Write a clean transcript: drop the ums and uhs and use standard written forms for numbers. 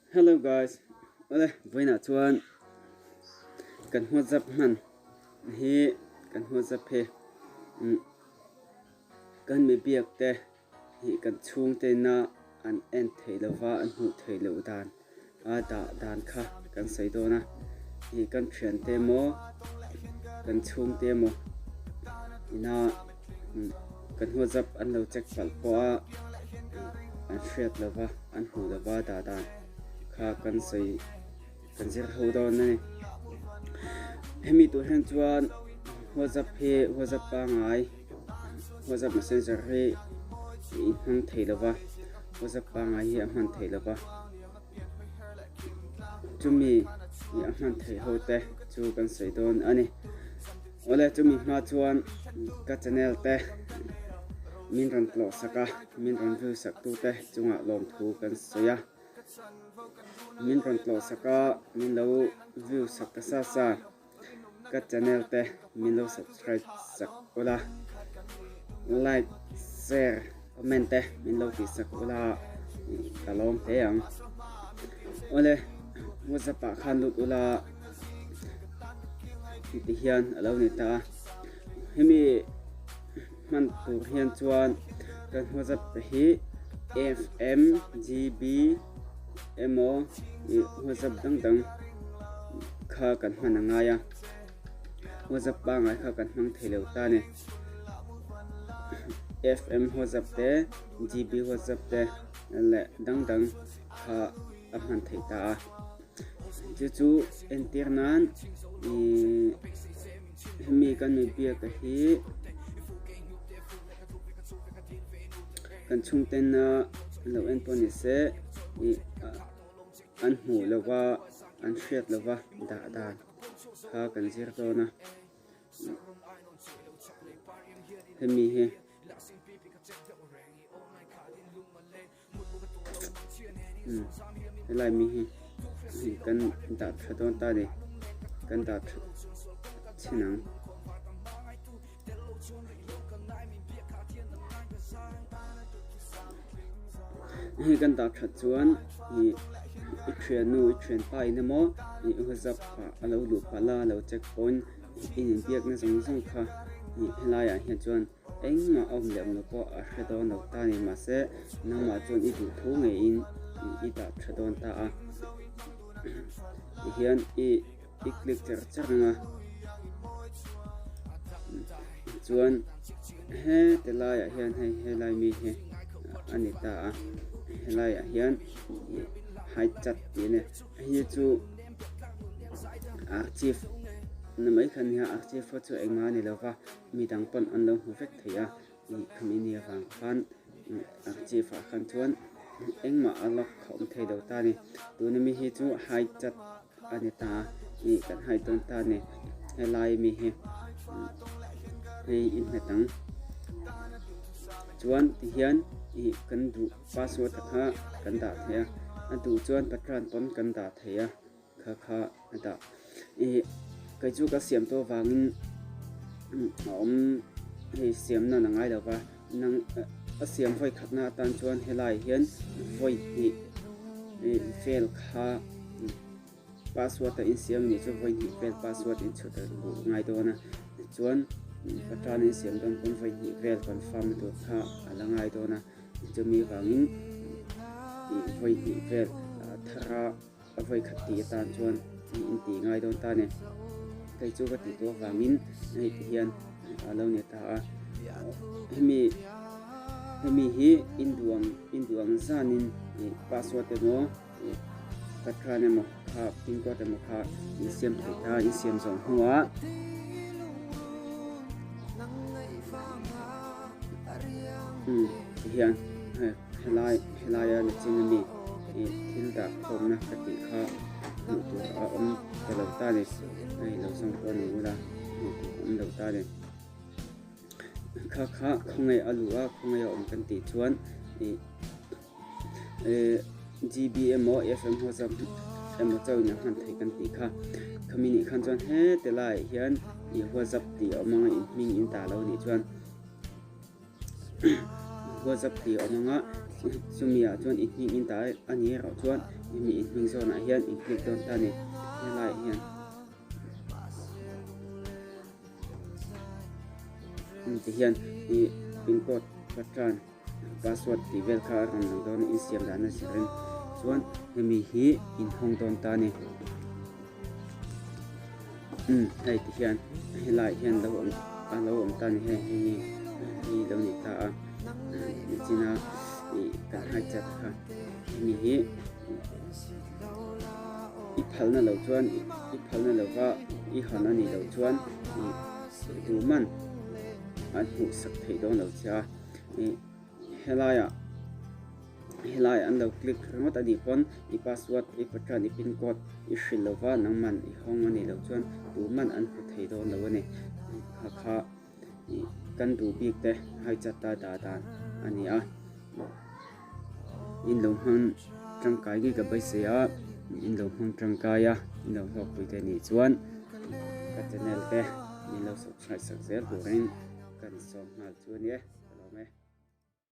Hello guys, awle vawiinah chuan kan WhatsApp hman hi kan WhatsApp hi kan mi biak te hi kan chhungte ina an en theih lova an hmuh theih loh dan a dah dan kha kan sawi dawn a ih kan thiante emaw kan chhungte emaw ina kan WhatsApp an lo check palh pawh a an hriat lova an hmuh lova dah dan kha kan sawi kan zir ho dawn a ni hemi tur hian chuan WhatsApp hi WhatsApp pangai WhatsApp messenger hi i hmang thei lova WhatsApp pangai hi a hman thei lova chumi i a hman theih ho te chu kan sawi dawn a ni awle chumi hma chuan ka channel te min rawn tlawh sak a min rawn view sak tu te chungah lawmthu kan sawi a min rawn tlawh sak a min lo view sak ta sa sa. Ka channel te min lo subscribe sak ula, like, share, comment te min lo tih sak ula ka lawm hle ang. Awle WhatsApp ah khan lut ula ti hian a lo ni ta a. Hemi hman tur hian chuan kan WhatsApp te hi FM, GB emaw WhatsApp dang dang kha kan hman a ngai a WhatsApp pangai kha kan hmang thei lo ta ni FM WhatsApp te GB WhatsApp te leh dang dang kha a hman theih ta a chu chu entir nan ih hemi kan mi biak a hi kan chhungten a lo en pawh ni se ih an hmuh lo va an hriat lo va dah dan kha kan zir dawn a hemi hi. Helai mi hi hei kan dah tha dawn ta ni kan dah tha chhin ang. Hei kan dah that chuan ih i thiannu i thianpa in emaw ih WhatsApp ah a lo luh palh a a lo check pawhin in inbiakna zawng zawng kha ih helaiah hian chuan. Engmah awm leh awm lo pawh a hre dawn lo ta ni mahse nangmah chuan i duh tho ngeiin i dah tha dawn ta a tihian i i click cher cher ang a chuan heti laiah hian hei helai mi hi a ni ta a helaiah hian hide chat tih a ni hei chu archive na mai kha a nia archive pawh chu engmah a ni lo va. Mi dang pawn an lo hmu vek thei a, ih khami ni avang khan archive ah khan chuan engmah a lock a awm thei lo ta a ni. Tuna mi hi chu hide chat a ni ta a, ih kan hide dawn ta a ni. Helai mi hi hei inhmet ang chuan tihian ih kan duh password te kha kan dah thei a, a duh chuan patron pawn kan dah thei a. Kha kha a dah. Ih kei chu ka siam tawh avangin a awm hei siam nan a ngai lo va, nang a siam vawi khatna atan chuan helai hian vawi hnih ih vel kha password a insiam anih chu vawi hnih vel password inchhut a duh ngai dawn a tichuan patana insiam dawn pawn vawi hnih vel confirm na tur kha a la ngai dawn a chumi vangin ih vawi hnih vel thar a. A vawi khat tih atan chuan in tih ngai dawn ta ni. Kei chu ka tih tur avangin hei ti hian a lo ni ta a. Hemi hemi hi induang induang zanin ih password emaw ih patran emaw kha pin code emaw kha in siam thei ta in siam zawh hnuah umm ti hian hei. Helai helaia nichin ami ih thil dah khawmna ka tih kha hmuh tur a awm ta lo ta ni hei lo zawng pawh ni ula hmuh tur a awm lo ta ni kha kha khawngaih a luh a khawngaih a awm kan tih chuan ih eh GB emaw FM WhatsApp emaw chauhin a hman theih kan tih kha khami nih khan chuan heti laiah hian ih WhatsApp tih a awm anga in hming in dah lo nih chuan. WhatsApp tih a awm ang a. Chumi ah chuan i hming in dah a ni erawh chuan hemi i hming zawnah hian in click dawn ta a ni. Helaiah hian ti hian ih pin code patran password tih vel kha a rawn lang dawn a insiam dan a zir in chuan hemi hi in hawng dawn ta a ni. Umm hei ti hian helaiah hian lo awm a lo awm ta a ni hei hei hi hei lo ni ta a nichina ih kan hai chat kha hemi hi i phalna lo chuan i phalna lova i hawn a nih loh chuan ih duhman an hmuh sak theih dawn lo che a ih helaiah helai an lo click ringawt a nih pawn i password i patran i pin code i hrilh lova nangman i hawng a nih loh chuan tuman an hmu thei dawn lo a ni kha kha ih kan duh bik te hai chat ta dah dan a ni a in lo hmang tangkai ngei ka beisei a in lo hmang tangkai a in lo hlawkpui te nih chuan ka channel te min lo subscribe sak zel turin ka insawm nghal chu a ni e ka lawm e.